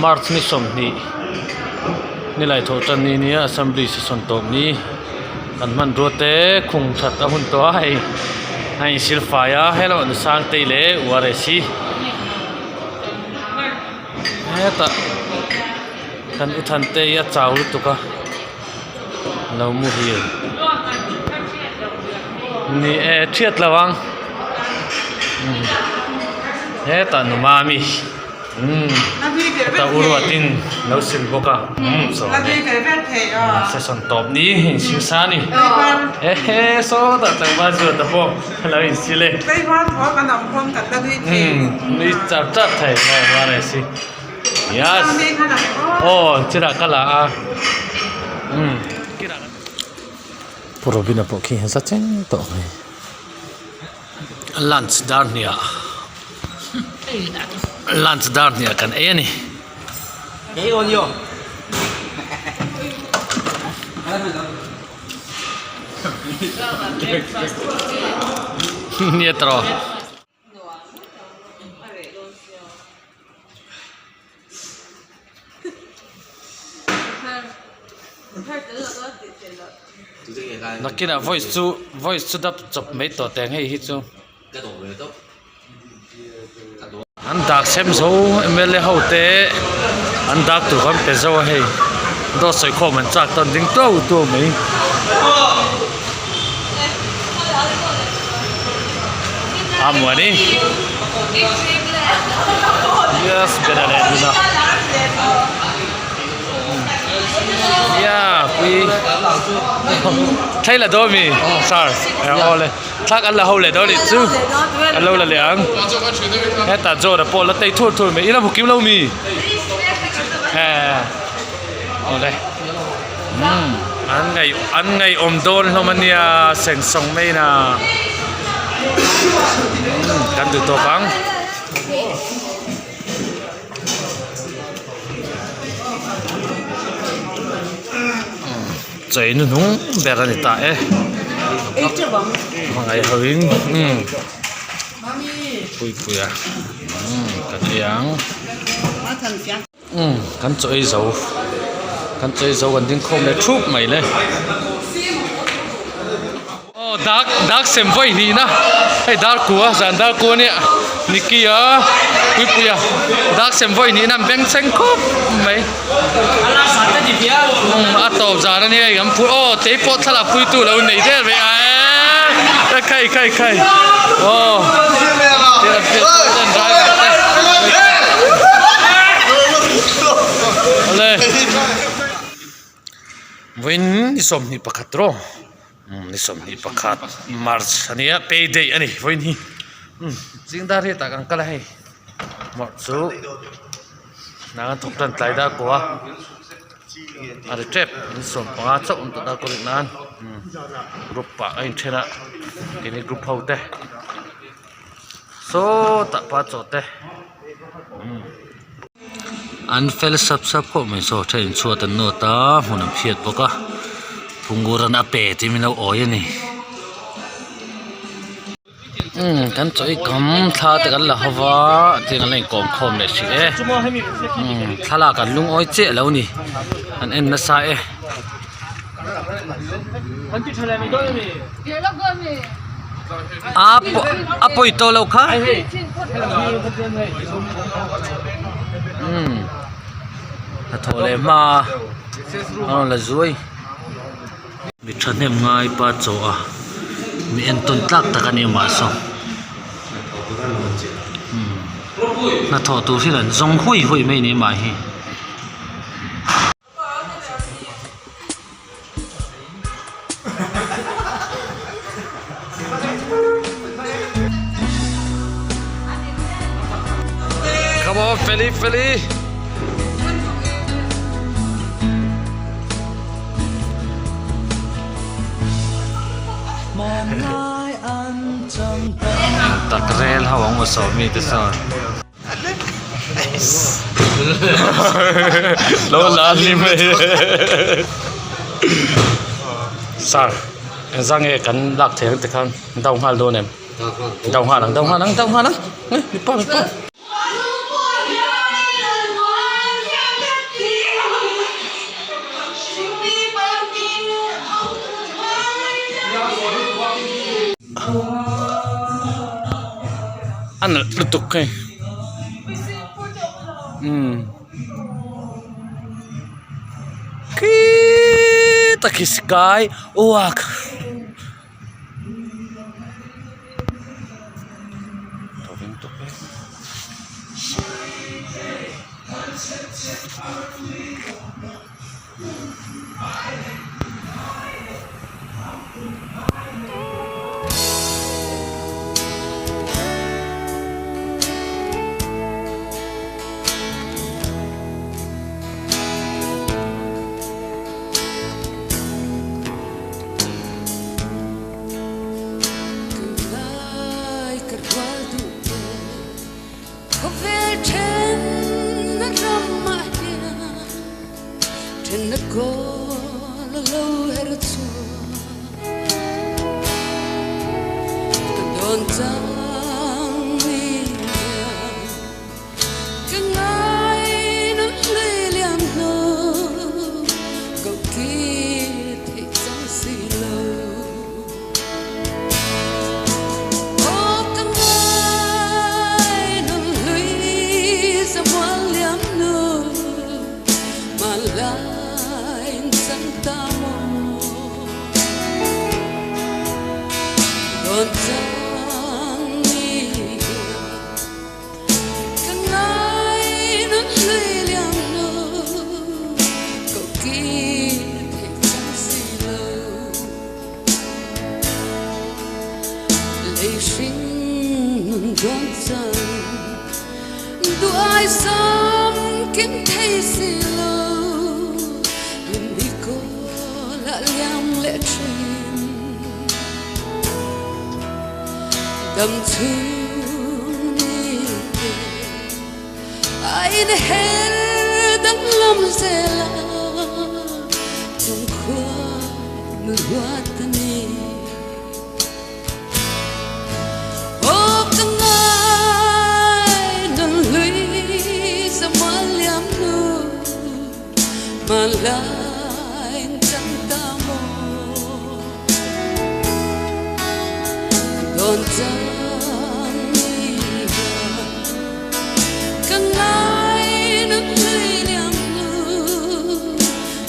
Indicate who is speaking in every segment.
Speaker 1: March ni sawmhnih nilai thawh tan ni nia assembly session tawp ni kan hmanrua te khung that a hun tawh a hei a insil fai a hello nu Sangtei leh URS hi hetah kan u Thantei a chau lutuk a lo muhil ni e thiat lo ang hetah nu Mami umm hetah u Ruatin lo sil bawk a umm saw le session tawp ni insil sa a ni ehe sawtah tlangval zuata pawh a lo insil e umm nui char char thei si. Yes. Aw chirah ka la a. Umm. Pu Robina pawh khi za cheng tawh mai. Lunch dar hniah lunch dar hniah kan ei a ni. Nia tawh. Nakinah voice chu voice chu dap chawp mai tawh teh ang hei hi chu. An dak sem zo mla ho te an dak tur kha an pe zo a hei dawt sawi khawm an chak tawn ding tuau tuau mai. A muani yes bena leh duna ya pui thlai la dawn mi sir aw le thlak an la ho leh dawn anih chu an lo la leh ang hetah John-a pawh la tei thur thur mai ila hmu kim lo mi aw le. Umm an ngaih an ngaihawm dawn hlawm a nia seng sawng mai in a umm kan duh tawp ang. Chawi hnuhnung ber a ni ta e hmangaih ho in umm puipuia umm kan ei ang. Umm kan chaw ei zo kan chaw ei zo kan ding khawm leh thup mai le aw dak dak sem vawi hnih na hei dar kua zan dar kua nia Nicky a Puipuia dak sem vawi hnih na an beng cheng khawp mai umm a tawp zan ania hei kan phur aw tei pawh thlalak pui tu lo nei der mai a eee khai khai khai aw. Vawiin ni 21 rawh ni 21 March a nia pay day a ni vawiin hi zing dar hi tah kan kal a hei mawrh chu hnang an thawk tan tlai dar pawh a a ri tep ni 15 chauh an tawh dar pawh a rik nan group ah a inthen a keini group ho te. Sawtah pa chaw te an fel sap sap khawp mai saw then in chhuat an nawt a hmun an phiat bawk a phungur an a pe tih min lo awi a ni umm kan chaw ei kam thla te kan la ho va tiang an la inkawm khawm leh hrih e umm thlalak an lungawi chiah lo a ni an en nasa e. A a pawi tawh loh kha umm hnathawh leh hma a rawn la zuai mi thahnem ngai pa chaw a mi entawn tlak tak a ni amah saw umm hnathawh tur hi an zawng hui hui mai a ni amah hi. Come on, Philly, Philly. Tak rel ho ang maw saw mi te sawn. Lo la ni mai Sir engzah nge kan lak thei ang tikhan dau nghal dawn em dau nghal ang dau nghal ang dau nghal ang mipa mipa. nalh lutuk hei umm khii tak hi sky walk.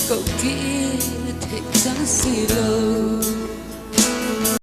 Speaker 2: Cậu kỹ thế chẳng gì đâu.